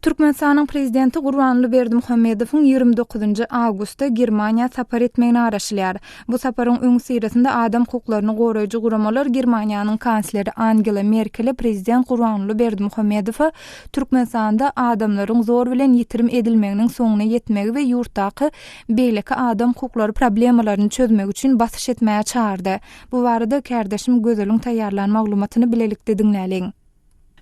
Türkmenistanyň Prezidenti Gurbanguly Berdimuhamedowyň 29 awgustda Germaniýa sapar etmegine garaşylýar. Bu saparyň öňüsyrasynda adam hukuklaryny goraýjy guramalar Germaniýanyň kansleri Angela Merkele Prezident Gurbanguly Berdimuhamedowa Türkmenistanda adamlaryň zor bilen ýitirim edilmeginiň soňuna ýetmegi we ýurtdaky beýleki adam hukuklary problemalaryny çözmegi üçin basyş etmäge çagyrdy. Bu barada kärdeşim Gözeliň taýýarlan maglumatyny bilelikde diňläliň.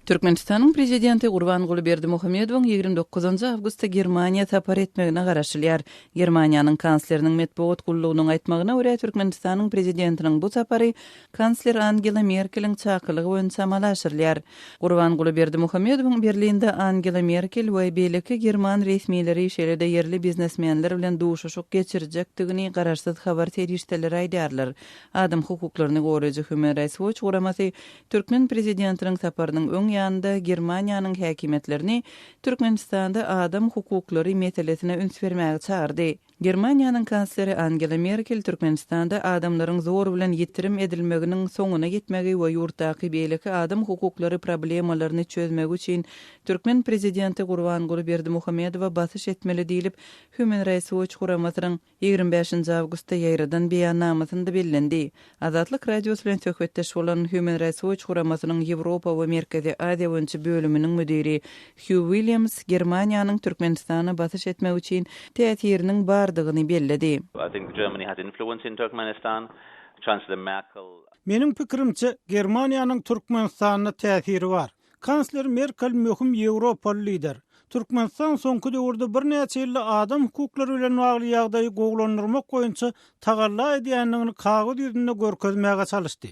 Türkmenistanyň Prezidenti Gurbanguly Berdimuhamedowyň 29 awgustda Germaniýa sapar etmegine garaşylýar. Germaniýanyň kansleriniň metbugat gullugynyň aýtmagyna görä, Türkmenistanyň Prezidentiniň bu sapary kansler Angela Merkeliň çakylygy boýunça amala aşyrylýar. Gurbanguly Berdimuhamedowyň Berlinde Angela Merkel we beýleki german resmileri, şeýle-de ýerli biznesmenler bilen duşuşyk geçirjekdigini garaşsyz habar serişdeleri aýdýarlar. Adam hukuklaryny goraýjy Human Rights Watch guramasy Türkmen prezidentiniň saparynyň öň ýanynda Germaniýanyň häkimiýetlerini Türkmenistanda adam hukuklary meselesine üns bermäge çagyrdy. Germaniýanyň kansleri Angela Merkel Türkmenistanda adamlaryň zor bilen ýitirim edilmeginiň soňuna ýetmegi we ýurtdaky beýleki adam hukuklary problemalaryny çözmegi üçin türkmen prezidenti Gurbanguly Berdimuhamedowa basyş etmeli diýlip, Human Rights Watch guramasynyň 25 awgustda ýaýradan beýannamasynda bellendi. Azatlyk Radiosy bilen söhbetdeş bolan Human Rights Watch guramasynyň Ýewropa we Merkezi Aziýa boýunça bölüminiň müdiri Hýu Williams Germaniýanyň Türkmenistana basyş etmek üçin täsiriniň bardygyny belledi. I think Germany has influence in Turkmenistan. Chancellor Merkel. Meniň pikirimçe, Germaniýanyň Türkmenistanda täsiri bar. Kansler Merkel möhüm ýewropaly lider. Türkmenistan soňky döwürde birnäçe ýylda adam hukuklary bilen bagly ýagdaýy gowulandyrmak boýunça tagalla edýändigini kagyz ýüzünde görkezmäge çalyşdy.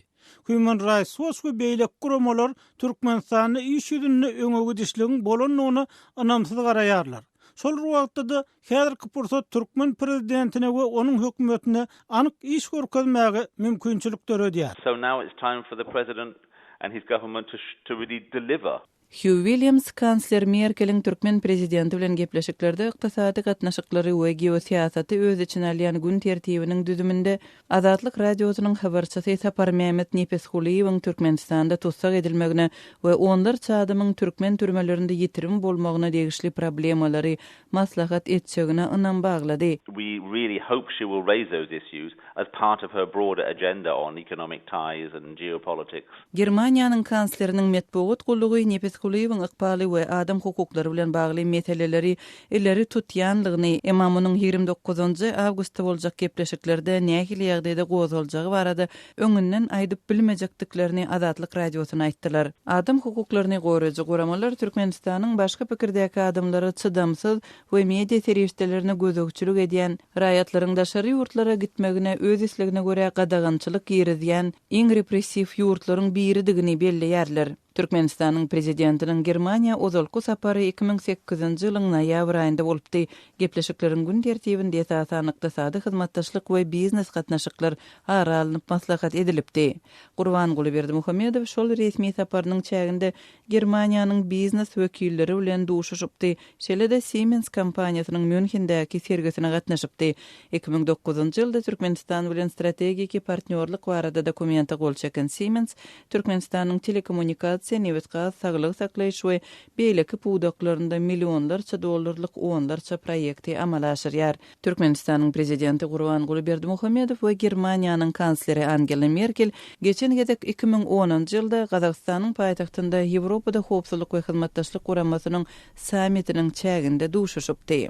Human Rights Watch we beýleki guramalar Türkmenistanda iş ýüzünde öňegidişligiň bolandygyna ynamsyz garaýarlar. Şol bir wagtda-da, häzirki pursat türkmen prezidentine we onuň hökümetine anyk iş görkezmäge mümkinçilik döredýär. So now it's time for the president and his government to to really deliver. Hýu Williams kansler Merkeliň türkmen prezidenti bilen gepleşiklerde ykdysady gatnaşyklary we geosyýasaty öz içine alýan gün tertibiniň düzüminde Azatlyk Radiosynyň habarçysy Saparmämmet Nepesgulyýewiň Türkmenistanda tussag edilmegine we onlarça adamyň türkmen türmelerinde ýitirim bolmagyna degişli problemalary maslahat etjegine ynam baglady. We really hope she will raise those issues as part of her broader agenda on economic ties and geopolitics. Germaniýanyň kansleriniň metbugat gullugy Nepesgulyýewiň ykbaly we adam hukuklary bilen bagly meseleleri ileri tutýanlygyny, emma munuň 29 awgustda boljak gepleşiklerde nähili ýagdaýda gozgaljagy barada öňünden aýdyp bilmejekdiklerini Azatlyk Radiosyna aýtdylar. Adam hukuklaryny goraýjy guramalar Türkmenistanyň başga pikirdäki adamlara çydamsyz we media serişdelerine gözegçilik edýän, raýatlaryň daşary ýurtlara gitmegine öz islegine görä gadagançylyk girizýän iň repressiw ýurtlaryň biridigini belleýärler. Türkmenistanyň Prezidentiniň Germaniýa ozalky sapary 2008-nji ýylyň noýabr aýynda bolupdy. Gepleşikleriň gün tertibinde esasan ykdysady hyzmatdaşlyk we biznes gatnaşyklar ara alnyp maslahat edilipdi. Gurbanguly Berdimuhamedow şol resmi saparynyň çäginde Germaniýanyň biznes wekilleri bilen duşuşypdy, şeýle-de Siemens kompaniýasynyň Mýunhendäki sergisine gatnaşypdy. 2009-njy ýylda Türkmenistan bilen strategiki partnýorlyk barada dokumente gol çeken Siemens Türkmenistanyň telekommunikasiýa, nebit-gaz, saglygy saklaýyş we beýleki pudaklarynda millionlarça dollarlyk onlarça proýekti amala aşyrýar. Türkmenistanyň Prezidenti Gurbanguly Berdimuhamedow we Germaniýanyň kansleri Angela Merkel geçen gezek 2010-njy ýylda Gazagystanyň paýtagtynda Ýewropada Howpsuzlyk we Hyzmatdaşlyk Guramasynyň sammitiniň çäginde duşuşypdy.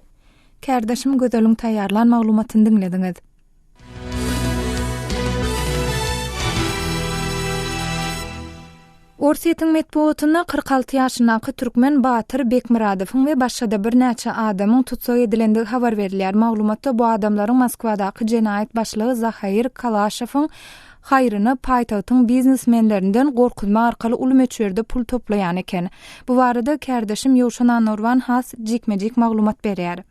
Kärdeşim Gözeliň taýýarlan maglumatyny diňlediňiz. Orsýetiň metbugatynda 46 ýaşyndaky türkmen Batyr Bekmyradowyň we başga-da birnäçe adamyň tussag edilendigi habar berilýär. Maglumatda bu adamlaryň Moskwadaky jenaýat başlygy Zahair Kalaşowyň haýryna paýtagtyň biznesmenlerinden gorkuzma arkaly uly möçberde pul toplaýan eken. Bu barada kärdeşim Ýowşan Annagurban has jikme-jik maglumat berýär.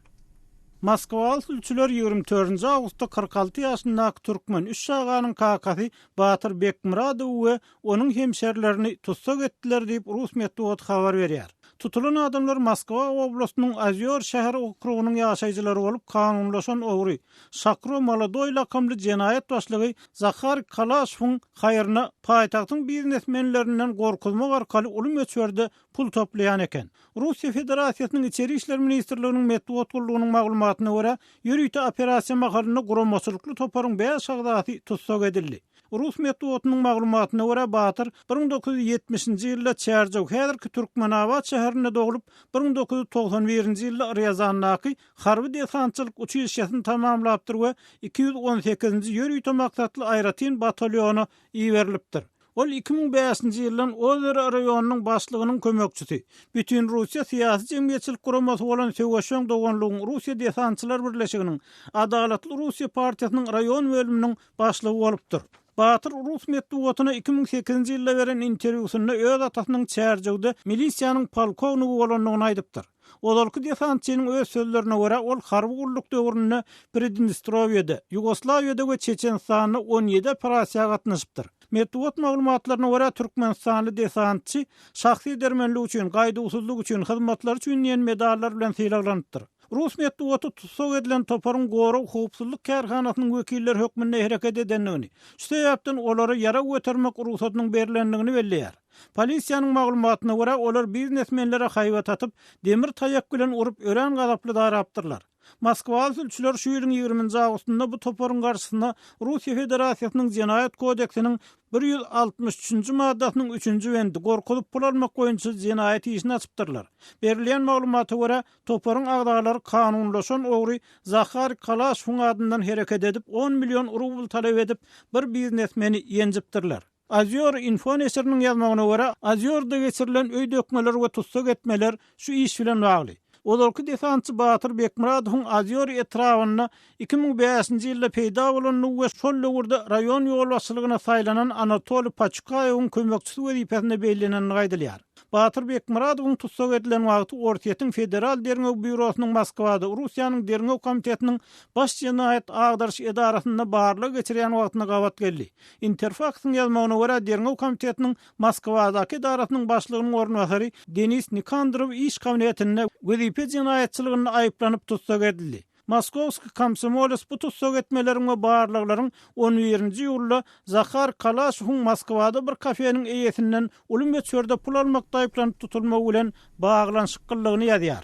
Moskwaly sülçüler 24 awgustda 46 ýaşyndaky türkmen üç çaganyň kakasy Batyr Bekmyradowy we onuň hemşerilerini tussag etdiler diýip, rus metbugaty habar berýär. Tutulan adamlar Moskwa oblastynyň Ozýor şäher okrugynyň ýaşaýjylary bolup, kanunlaşan ogry, Şakro Molodoý lakamly jenaýat başlygy Zahar Kalaşowyň haýryna paýtagtyň biznesmenlerinden gorkuzmak arkaly uly möçberde pul toplaýan eken. Russiýa Federasiýasynyň Içeri işler ministrliginiň metbugat gullugynyň maglumatyna görä, ýörite operasiýa mahalynda guramaçylykly toparyň bäş agzasy tussag edildi. Rus metbugatynyň maglumatyna görä, Batyr 1970-nji ýylda Çärjew, häzirki Türkmenabat şäherinde doglup, 1991-nji ýylda Rýazandaky harby desantçylyk uçilişşesini tamamlapdyr we 218-nji ýörite maksatly aýratyn batalýona iberilipdir. Ol 2005-nji ýyldan Ozero raýonynyň başlygynyň kömekçisi, Bütinrussiýa syýasy-jemgyýetçilik guramasy bolan Söweşjeň doganlygyň Russiýa desantçylar birleşiginiň Adalatly Russiýa partiýasynyň raýon bölüminiň başlygy bolupdyr. Batyr rus metbugatyna 2008-nji ýylda beren interwýusynda öz atasynyň Çärjewde milisiýanyň polkownigi bolandygyny aýdypdyr. Ozalky desantçynyň öz sözlerine görä, ol harby gulluk döwründe Pridnestrowýede, Ýugoslawiýada we Çeçenistanda on ýedi operasiýa gatnaşypdyr. Metbugat maglumatlaryna görä, türkmenistanly desantçy Şahsy edermenlik üçin, Gaýduwsyzlyk üçin, Hyzmatlary üçin diýen medallar bilen sylaglanypdyr. Rus metbugaty tussag edilen toparyň gorag-howpsuzlyk kärhanasynyň wekilleri hökmünde hereket edendigini, şu sebäpden olara ýarag götermek rugsadynyň berlendigini belleýär. Polisiýanyň maglumatyna görä, olar biznesmenlere haýbat atyp, demir taýak bilen urup, örän gazaply darapdyrlar. Moskwaly sülçüler şu ýylyň ýigriminji awgustynda bu toparyň garşysyna Russiýa Federasiýasynyň Jenaýat kodeksiniň 163 üçünji maddasynyň üçünji bendi, gorkuzyp pul almak boýunça jenaýat işini açypdyrlar. Berilýän maglumata görä, toparyň agzalary kanunlaşan ogry Zahar Kalaşowyň adyndan hereket edip, on million rubl talap edip, bir biznesmeni ýenjipdirler. Azýor info neşiriniň ýazmagyna görä, Azýorda geçirilen öý dökmeler we tussag etmeler şu iş bilen bagly. Ozalky desantçy Batyr Bekmyradowyň Azýor etrabynda 2005-nji ýylda peýda bolandygy we şol döwürde raýon ýolbaşçylygyna saýlanan Anatoliý Paçukaýewiň kömekçisi wezipesinde bellenendigi aýdylýar. Batyr Bekmyradowyň tussag edilen wagty Orsýetiň Federal derňew býurosynyň Moskwada Russiýanyň Derňew komitetiniň Baş jenaýat agdaryş edarasynda barlag geçirýän wagtyna gabat geldi. Interfaksyň ýazmagyna görä, Derňew komitetiniň Moskwadaky edarasynyň başlygynyň orunbasary Denis Nikandrow iş kabinetinde wezipe jenaýatçylygynda aýyplanyp tussag edildi. Moskowskiý komsomoles bu tussag etmeleriň we barlaglaryň on birinji iýulda Zahar Kalaşowyň Moskwada bir kafeniň eýesinden uly möçberde pul almakda aýyplanyp tutulmagy bilen baglanyşyklydygyny ýazýar.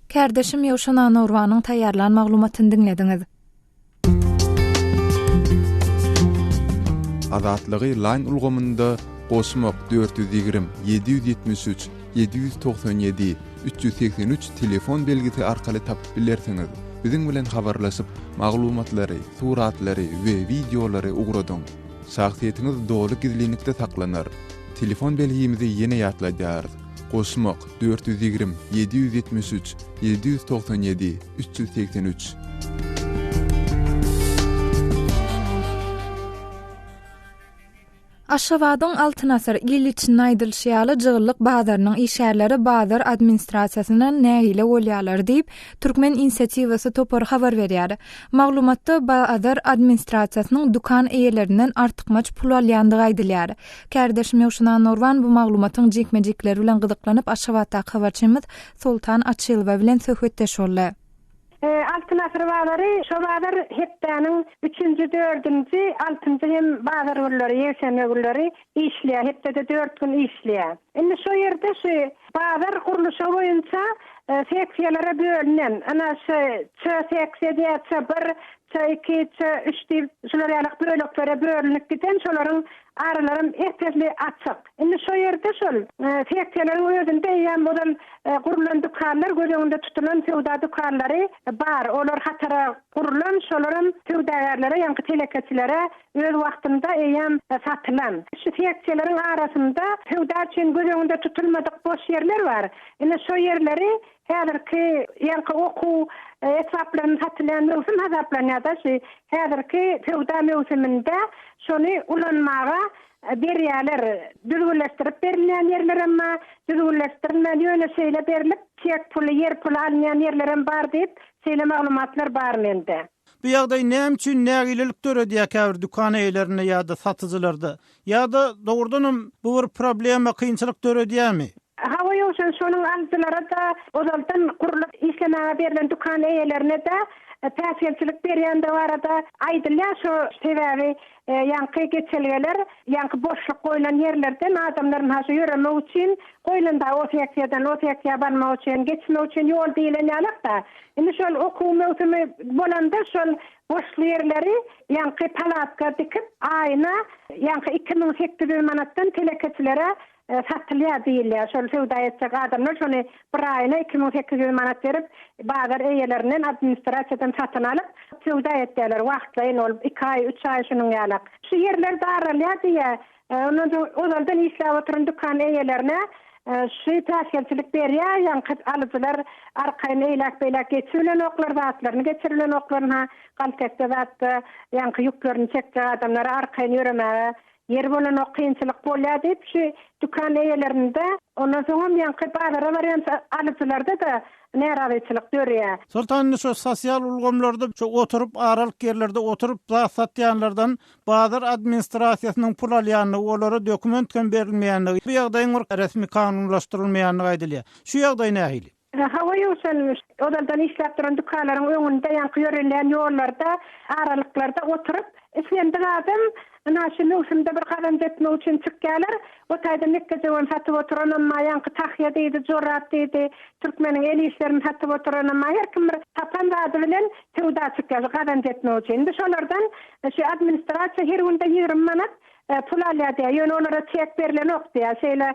Kärdeşim Ýowşan Annagurbanyň taýýarlan maglumatyny diňlediňiz. Azatlygy Line ulgamynda goşmak 420 773 797 383 telefon belgisi arkaly tapyp bilersiňiz. Biziň bilen habarlaşyp, maglumatlary, suratlary we wideolary ugradyň. Şahsyýetiňiz doly gizlinlikde saklanar. Telefon belgimizi ýene ýatladýarys, goşmak 420 773 797 383. Aşgabadyň Altyn asyr, il içinde aýdylyşy ýaly, jygyllyk bazarynyň işgärleri bazar administrasiýasyndan nägile bolýarlar diýip, Türkmen inisiatiwasy topary habar berýär. Maglumatda bazar administrasiýasynyň dükan eýelerinden artykmaç pul alýandygy aýdylýar. Kärdeşim Ýowşan Annagurban bu maglumatyň jikme-jikleri bilen gyzyklanyp, Aşgabatdaky habarçymyz Soltan Açylowa bilen söhbetdeş boldy. Altyn asyr bazary, şo bazar hepdäniň üçünji, dördünji, altynjy hem bazar günleri, ýekşenbe günleri işleýär, hepdede dört gün işleýär. Indi şo ýerde şu bazar gurluşygy boýunça seksiýalara bölünen, ana şu Ç seksiýa diýýär, Ç bir, Ç iki, Ç üç diýip şular ýaly böleklere bölünip giden, şolaryň aralaram ep-esli açyk. Indi şo ýerde şol seksiýalaryň özünde eýýäm ozal gurlan dükanlar, göz öňünde tutulan söwda dükanlary bar. Olar hatara gurlan, şolaram söwdagärlere, ýaňky telekeçilere öz wagtynda eýýäm satylan. Şu seksiýalaryň arasynda söwda üçin göz öňünde tutulmadyk boş ýerler bar. Ine şo ýerleri häzirki ýaňky okuw esbaplaryny satylýan möwsüm hasaplanýar-da, şu häzirki söwda möwsüminde şony ulanmaga Berýärler. Düzgünleşdirip berilýän ýerlerem bar, düzgünleşdirilmän ýöne şeýle berlip, çek puly, ýer puly alynýan ýerlerem bar diýip, şeýle maglumatlar bar mende. Bu ýagdaý näme üçin nägilelik döredýär käbir dükan eýelerinde ýa-da satyjylarda? Ýa-da dogrudanam bu bir problema, kynçylyk döredýärmi? Hawa Ýowşan. Şonuň alyjylara-da, ozaldan gurlup işlemäge berlen dükan eýelerine-de päsgelçilik berýändigi barada aýdylýar. Şo sebäbi ýaňky geçelgeler, ýaňky boşluk goýlan ýerlerden adamlar ynha şu ýöremek üçin goýlan-da, o seksiýadan o seksiýa barmak üçin, geçmek üçin ýol diýlen ýalak-da. Indi şol okuw möwsümi bolanda şol boşly ýerleri ýaňky palatka dikip, aýyna ýaňky 2800 manatdan telekeçilere satylýar diýilýär. Şol söwda etjek adamlar şony bir aýyna 2800 manat berip, bazar eýelerinden, administrasiýadan satyn alyp, söwda etýärler. Wagtlaýyn ol iki aý, üç aý şunuň ýalak. Şu ýerler daralýar diýýär. Ondan soň ozaldan işläp oturan dükan eýelerine şu päsgelçilik berýär. Ýaňky alyjylar arkaýyn eýläk-beýläk geçibilenoklar, zatlaryny geçiribilenoklar. Ynha, galtekde zatda ýaňky ýüklerini çekjek adamlara arkaýyn ýöremäge Ýer bolanok kynçylyk bolýar diýip şu dükan eýelerinde ondan soňam ýaňky bazara barýan alyjylarda-da närazyçylyk dörýär. Soltan indi şu sosial ulgamlarda şu oturyp aralyk ýerlerde oturyp zat satýanlardan bazar administrasiýasynyň pul alýandygy olara dokument hem berilmeýändigi bu ýagdaýyň bir resmi kanunlaşdyrylmaýandygy aýdylýar. Şu ýagdaý nähili? Hawa Ýowşan, ozaldan işläp duran dükanlaryň öňünde, ýaňky ýörelýän ýollarda, aralyklarda oturyp, islendik adam, ynha, şu möwsümde bir gazanç etmek üçin çykýarlar. O taýda mekgejöwen satyp oturanam bar, ýaňky tahýa diýdi, jorap diýdi, türkmeniň el işlerini satyp oturanam bar. Her kim bir tapan zady bilen söwda çykýar, şu gazanç etmek üçin. Indi şolardan şu administrasiýa her günde 20 manat Pul alýar diýýär. Ýöne olara çek berlenok diýýär. Şeýle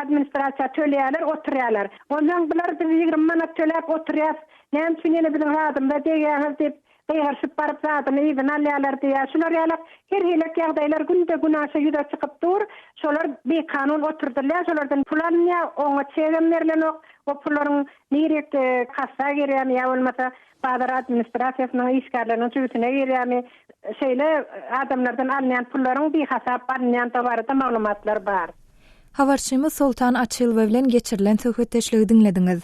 administrasiýa töleýärler, oturýarlar. Onsoň bular biz 20 manat töläp oturýas. Näme üçin ýene biziň zadymyza degýäňiz diýip, gygyryşyp baryp zadyny yzyna alýarlar diýýär. Şular ýalak her hilek ýagdaýlar günde-günaşa ýüze çykyp dur. Şolar bikanun oturdylýar, şolardan pul alynýar, oňa çegem berlenok. O pullaryň nirek kassa girýärmi ýa bolmasa bazar administrasiýasynyň işgärleriniň jübüsine girýärmi? Şeýle adamlardan alynýan pullaryň bihasap alynýandygy barada maglumatlar bar. Habarçymyz Soltan Açylowa bilen geçirilen söhbetdeşligi diňlediňiz.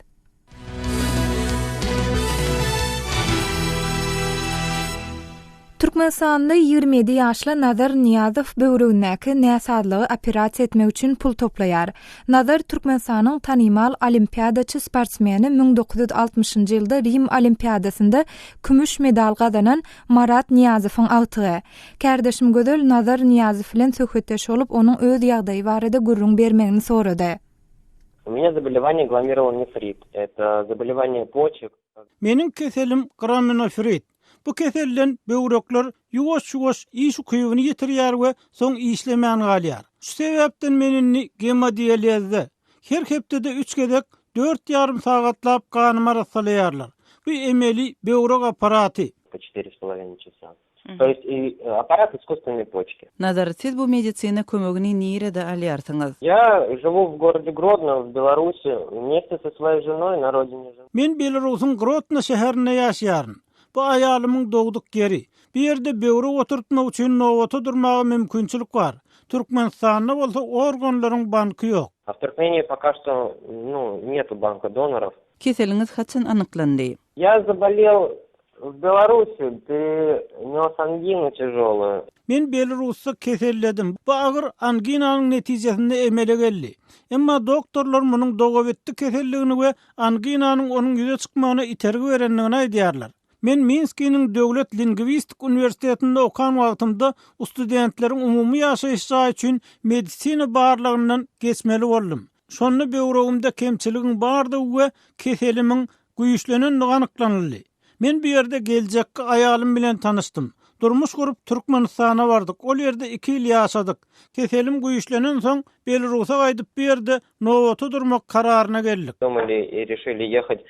Türkmenistanly 27 ýaşly Nazar Nyýazow böwregindäki näsazlygy operasiýa etmek üçin pul toplaýar. Nazar Türkmenistanyň tanymal olimpiadaçy sportsmeni 1960-njy ýylda Rim olimpiadasynda kümüş medal gazanan Marat Nyýazowyň agtygy. Kärdeşim Gözel Nazar Nyýazow bilen söhbetdeş bolup, onuň öz ýagdaýy barada gürrüň bermegini sorady. U menýa zabolewaniýe glomerulonefrit, eto zabolewaniýe poçek. Meniň keselim graminofrit. Bu keselden böwrekler ýuwaş-ýuwaş iş ukybyny ýitirýär we soň işlemän galýar. Şu sebäpden men indi gemodialezde. Her hepdede üç gezek dört ýarym sagatlap ganymy arassalaýarlar. Bu emeli böwrek apparaty. Po çetyre s polowinoý çasa. To ýest i apparat iskusstwennoý poçki. Nazar, siz bu medisina kömegini nirede alýarsyňyz? Ýa žiwu w gorode Grodno w Belarusi wmeste so svoýey ženoý na rodine ženy. Men Belarusyň Grodno şäherinde ýaşaýaryn. Bu aýalymyň dogduk ýeri. Bu ýerde böwrek oturtmak üçin nobata durmaga mümkinçilik bar. Türkmenistanda bolsa organlaryň banky ýok. A w Turkmenii poka što nu netu banka donorov. Keseliňiz haçan anyklandy? Ýa zabolel w Belarusi, perenios anginu týažoluýu. Men Belarusda keselledim. Bu agyr anginanyň netijesinde emele geldi. Emma doktorlar munuň dogabitdi keselligini we anginanyň onuň ýüze çykmagyna itergi berendigini aýdýarlar. Men Minskiniň döwlet lingwistik uniwersitetinde okan wagtymda studentleriň umumy ýaşaýyş jaýy üçin medisina barlagyndan geçmeli boldum. Şonda böwregimde kemçiligiň bardygy we keselimiň güýçlenendigi anyklanyldy. Men bu ýerde geljekki aýalym bilen tanyşdym. Durmuş gurup Türkmenistana bardyk, ol ýerde iki ýyl ýaşadyk. Keselim güýçlenensoň, Belarusa gaýdyp bu ýerde nobata durmak kararyna geldik. Думали и решили ехать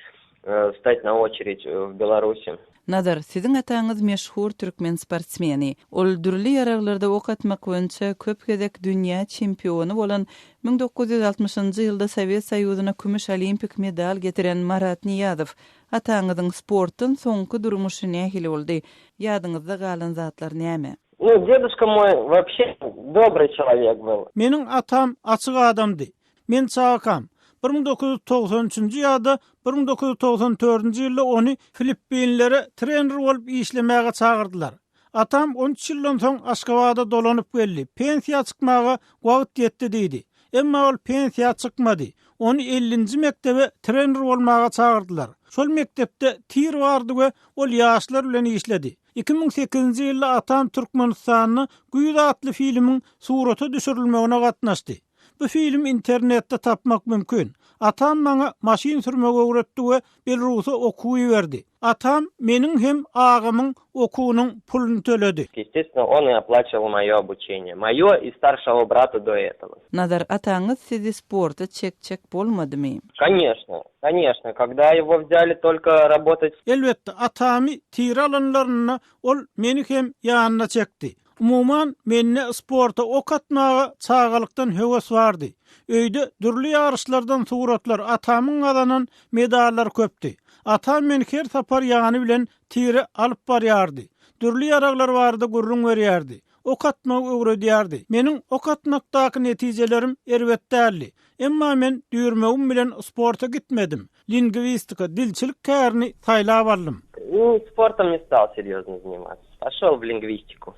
встать на очередь в Беларуси. Nazar, siziň ataňyz meşhur türkmen sportsmeni. Ol dürli ýaraglarda ok atmak boýunça köp gezek dünýä çempiony bolan, 1960-njy ýylda Sowet Soýuzyna kümüş olimpik medal getiren Marat Nyýazow. Ataňyzyň sportdan soňky durmuşy nähili boldy? Ýadyňyzda galan zatlar näme? Nu, dedushka moý woobşe dobryý çelowek byl. Meniň atam açyk adamdy. Men çagakam, 1993-nji ýa-da 1994-nji ýylda ony Filippinlere trener bolup işlemäge çagyrdylar. Atam on üç ýyldan soň Aşgabada dolanyp geldi, pensiýa çykmaga wagt ýetdi diýdi. Emma ol pensiýa çykmady. Ony ellinji mekdebe trener bolmaga çagyrdylar. Şol mekdepde tir bardy we ol ýaşlar bilen işledi. 2008-nji ýylda atam Türkmenistanda Güýz atly filmiň surata düşürilmegine gatnaşdy. Bu filmi internetde tapmak mümkin. Atam maňa maşyn sürmegi öwretdi we Belarusa okuwa iberdi. Atam meniň hem agamyň okuwynyň puluny töledi. Естественно, он и оплачивал моё обучение. Моё и старшего брата до этого. Nazar, ataňyz sizi sporta çekjek bolmadymy? Конечно, конечно, когда его взяли только работать. Elbetde, atamy tire alanlarynda ol meni hem ýanyna çekdi. Umuman, mende sporta ok atmaga çagalykdan höwes bardy. Öýde dürli ýaryşlardan suratlar, atamyň gazanan medallary köpdi. Atam meni her sapar ýany bilen tire alyp barýardy. Dürli ýaraglar barada gürrüň berýärdi. Ok atmagy öwredýärdi. Meniň ok atmakdaky netijelerim erbet däldi. Emma men düýrmegim bilen sporta gitmedim. Lingwistika, dilçilik kärini saýlap aldym. Nu, sportom ne stal serýozno zanimatsa. Poşol w lingwistiku.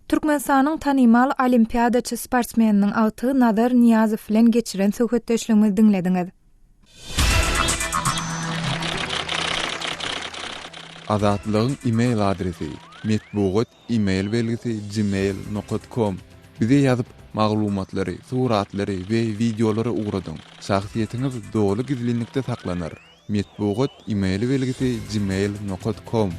Türkmenistanyň tanymal olimpiadaçy sportsmeniniň agtygy Nazar Nyýazow bilen geçiren söhbetdeşligimizi diňlediňiz. Azatlygyň e-mail adresi, metbugat e-mail belgisi gmail nokat kom. Bize ýazyp, maglumatlary, suratlary we wideolary ugradyň. Şahsyýetiňiz doly gizlinlikde saklanar. Metbugat e-mail belgisi gmail nokat kom.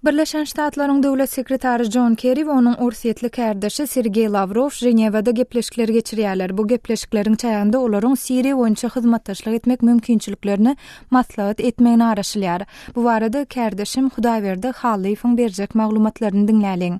Birleşen Ştatlaryň Döwlet sekretary Jon Kerri we onuň orsýetli kärdeşi Sergeý Lawrow Ženewada gepleşikler geçirýärler. Bu gepleşikleriň çäginde olaryň Siriýa boýunça hyzmatdaşlyk etmek mümkinçiliklerini maslahat etmegine garaşylýar. Bu barada kärdeşim Hudaýberdi Hallyýewiň berjek maglumatlaryny diňläliň.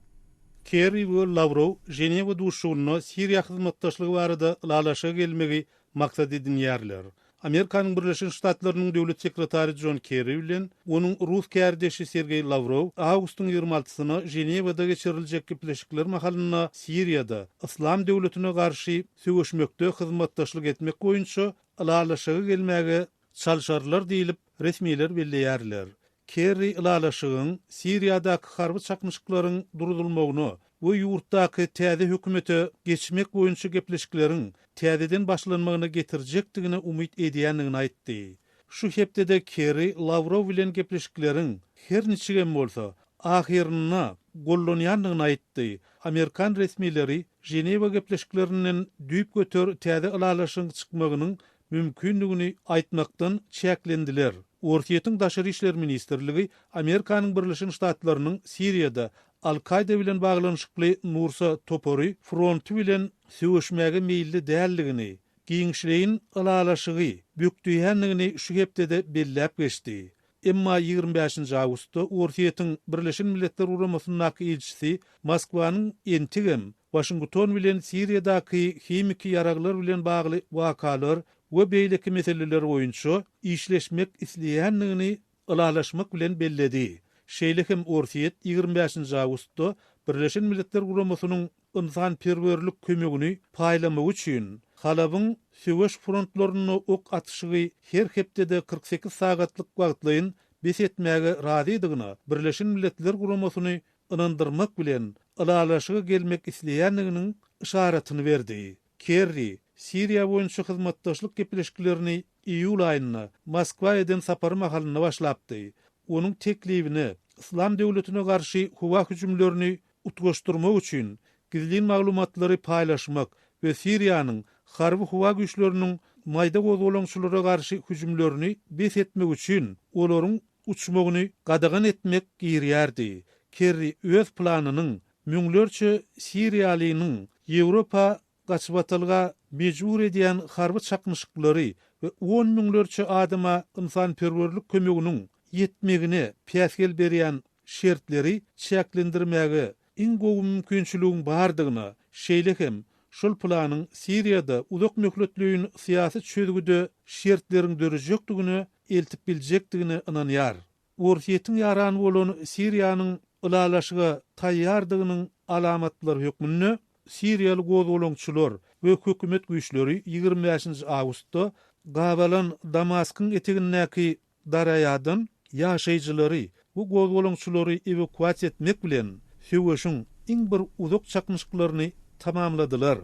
Kerri we Lawrow Ženewa duşuşygynda Siriýa hyzmatdaşlygy barada ylalaşyga gelmegi maksat edinýärler. Amerikanyň Birleşen Ştatlarynyň Döwlet sekretary Jon Kerri bilen onuň rus kärdeşi Sergeý Lawrow awgustyň ýigrimi altysyna Ženewada geçiriljek gepleşikler mahalynda Siriýada Yslam döwletine garşy söweşmekde hyzmatdaşlyk etmek boýunça ylalaşyga gelmäge çalşarlar diýlip, resmiler belleýärler. Kerri ylalaşygyň Siriýadaky harby çaknyşyklaryň duruzylmagyna we ýurtdaky täze hökümete geçmek boýunça gepleşikleriň täzeden başlanmagyna getirjekdigine umyt edýändigini aýtdy. Şu hepdede Kerri Lawrow bilen gepleşikleriň, her niçigem bolsa, ahyrynda gollanýandygyny aýtdy. Amerikan resmileri Ženewa gepleşiklerinden düýpgöter täze ylalaşygyň çykmagynyň mümkindigini aýtmakdan çäklendiler. Orsýetiň Daşary işler ministrligi Amerikanyň Birleşen Ştatlarynyň Siriýada Al-Kaýda bilen baglanyşykly Nursa topary fronty bilen söweşmäge meýilli däldigini, giňişleýin ylalaşygy bökdeýändigini şu hepdede belläp geçdi. Emma ýigrimi bäşinji awgustda Orsýetiň Birleşen Milletler Guramasyndaky ilçisi Moskwanyň entegem Waşington bilen Siriýadaky himiki ýaraglar bilen bagly wakalar we beýleki meseleler boýunça işleşmek isleýändigini ylalaşmak bilen belledi. Şeýle hem Orsýet ýigrimi bäşinji awgustda Birleşen Milletler Guramasynyň ynsanperwerlik kömegini paýlamagy üçin Halabyň söweş frontlarynda ok atyşygy her hepdede 48 sagatlyk wagtlaýyn bes etmäge razydygyna Birleşen Milletler Guramasyny ynandyrmak bilen ylalaşyga gelmek isleýändiginiň yşaratyny berdi. Kerri Siriýa boýunça hyzmatdaşlyk gepleşiklerini iýul aýynda Moskwa eden sapary mahalynda başlapdy. Onuň teklibine Yslam döwletine garşy howa hüjümlerini utgaşdyrmak üçin gizlin maglumatlary paýlaşmak we Siriýanyň harby-howa güýçleriniň maýda gozgalaňçylara garşy hüjümlerini bes etmek üçin olaryň uçmagyny gadagan etmek girýärdi. Kerri öz planynyň müňlerçe siriýalynyň Ýewropa gaçybatalga mejbur edýän harby çaknyşyklary we on müňlerçe adama ynsanperwerlik kömeginiň ýetmegine päsgel berýän şertleri çäklendirmäge iň gowy mümkinçiligiň bardygyna, şeýle hem şol planyň Siriýada uzak möhletleýin syýasy çözgüde şertleriň dörejekdigine eltip biljekdigine ynanýar. Orsýetiň ýarany bolan Siriýanyň ylalaşyga taýýardygynyň alamatlary hökmünde siriýaly gozgalaňçylar we hökümet güýçleri ýigrimi bäşinji awgustda gabalan Damaskyň etegindäki Daraýadan ýaşaýjylary we gozgalaňçylary ewakuasiýa etmek bilen, söweşiň iň bir uzak çaknyşyklaryny tamamladylar.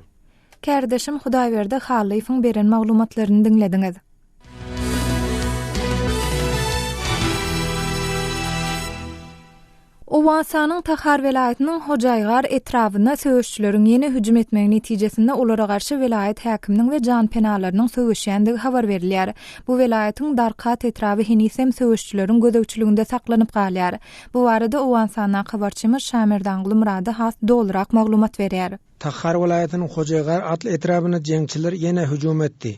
Kärdeşim Hudaýberdi Hallyýewiň beren maglumatlaryny diňlediňiz. Owganystanyň Tahar welaýatynyň Hojaýgar etrabyna söweşijileriň ýene hüjüm etmegi netijesinde olara garşy welaýat häkiminiň we janpenalarynyň söweşýändigi habar berilýär. Bu welaýatyň Darkat etraby heniz hem söweşijileriň gözegçiliginde saklanyp galýar. Bu barada Owganystandaky habarçymyz Şamerdanguly Myrady has dolurak maglumat berýär. Tahar welaýatynyň Hojaýgar atly etrabyna jeňçiler ýene hüjüm etdi.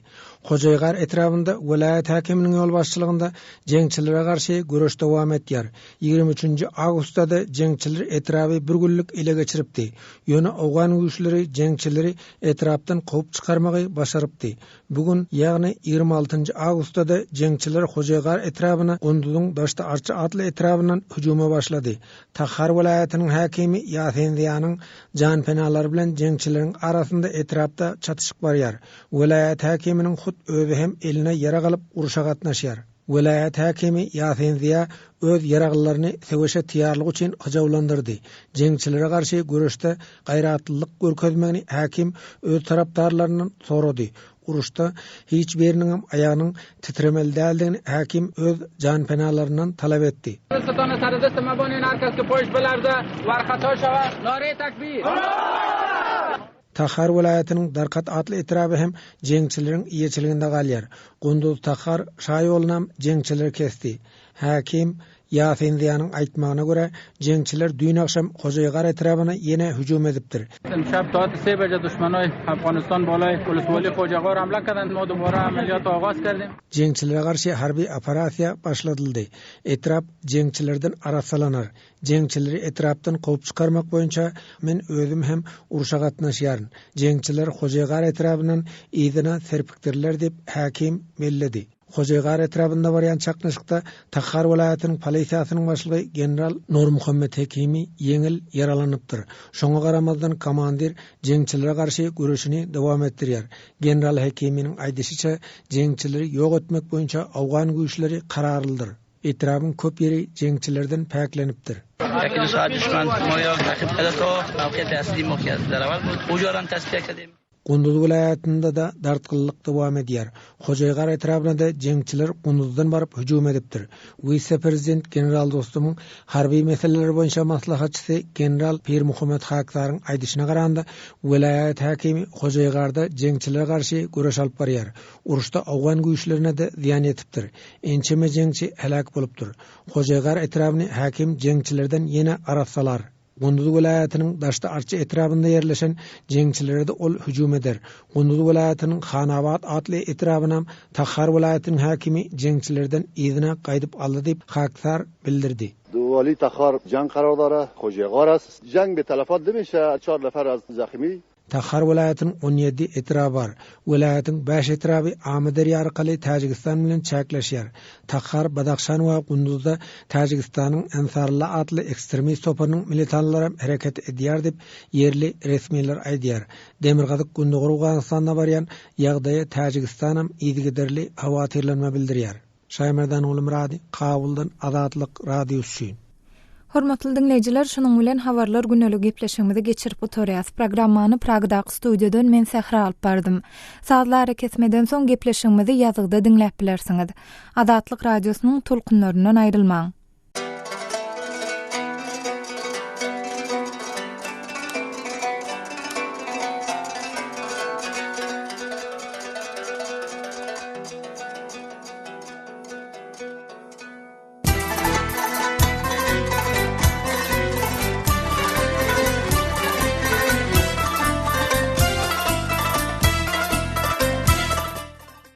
Hojaýgar etrabynda welaýat häkiminiň ýolbaşçylygynda jeňçilere garşy göreş dowam etýär. Ýigrimi üçünji awgustda-da jeňçiler etraby bir günlük ele geçiripdi. Ýöne owgan güýçleri jeňçileri etrapdan kowup çykarmagy başarypdy. Bu gün, ýagny ýigrimi altynjy awgustda-da jeňçiler Hojaýgar etrabyna Gunduzyň Daşdy-Arça atly etrabyndan hüjüme başlady. Tahar welaýatynyň häkimi Ýasin Ziýanyň janpenalary bilen jeňçileriň arasynda etrapda çatyşyk barýar. Welaýat häkiminiň hut özi hem eline ýarag alyp urşa gatnaşýar. Welaýat häkimi Ýasin Ziýa öz ýaraglylaryny söweşe taýýarlyk üçin hyjuwlandyrdy. Jeňçilere garşy göreşde gaýratlylyk görkezmegini häkim öz tarapdarlaryndan sorady. Uruşda hiç biriniňem aýagynyň titremeli däldigini häkim öz janpenalaryndan talap etdi. Tahar welaýatynyň Darkat atly etraby hem jeňçileriň eýeçiliginde galýar. Gunduz-Tahar şaýolunam jeňçiler kesdi. Häkim Ýasin Ziýanyň aýtmagyna görä, jeňçiler düýn agşam Hojaýgar etrabyna ýene hüjüm edipdir. Jeňçilere garşy harby operasiýa başladyldy. Etrap jeňçilerden arassalanar. Jeňçileri etrapdan kowup çykarmak boýunça men özüm hem urşa gatnaşýaryn. Jeňçiler Hojaýgar etrabyndan yzyna serpikdiriler diýip, häkim belledi. Hojaýgar etrabynda barýan çaknyşykda Tahar welaýatynyň polisiýasynyň başlygy general Nurmuhammet Hekimi ýeňil ýaralanypdyr. Şoňa garamazdan komandir jeňçilere garşy göreşini dowam etdirýär. General Hekiminiň aýdyşyça, jeňçileri ýok etmek boýunça owgan güýçleri kararlydyr. Etrabyň köp ýeri jeňçilerden päklenipdir. Gunduz welaýatynda-da dartgynlyk dowam edýär. Hojaýgar etrabyna-da jeňçiler Gunduzdan baryp hüjüm edipdir. Wise-prezident general Dostumyň harby meseleler boýunça maslahatçysy general Pirmuhammet Haksaryň aýdyşyna garanda, welaýat häkimi Hojaýgarda jeňçilere garşy göreş alyp barýar. Uruşda owgan güýçlerine-de zyýan ýetipdir. Ençeme jeňçi heläk bolupdyr. Hojaýgar etrabyny häkim jeňçilerden ýene arassalar. Gunduz welaýatynyň Daşdy-Arça etrabynda ýerleşen jeňçilere-de ol hüjüm eder. Gunduz welaýatynyň Hanabat atly etrabynam Tahar welaýatynyň häkimi jeňçilerden yzyna gaýdyp aldy diýip, Haksar bildirdi. Wali Tahar jang karar dara, Hojaýgar as. Jang be talafat demişe, çar nefer az zahimi. Tahar welaýatynyň 17 etraby bar. Welaýatyň bäş etraby Amyderýa arkaly Täjigistan bilen çäkleşýär. Tahar, Badahşan we Gunduzda Täjigistanyň Ensaralla atly ekstremist toparynyň militanlaram hereket edýär diýip, ýerli resmiler aýdýar. Demirgazyk-Gündogar Owganystanda barýan ýagdaýa Täjigistanam yzygiderli howatyrlanma bildirýär. Şaýmerdan Gulmyrady, Kabuldan Azatlyk Radiosy üçin. Hormatly diňleýjiler, şunuň bilen Habarlar gündelik gepleşigimizi geçirip gutarýas. Programmany Pragdaky studiýadan men Sähra alyp bardym. Sazly arakesmeden soň gepleşigimizi ýazgyda diňläp bilersiňiz. Azatlyk Radiosynyň tolkunlaryndan aýrylmaň.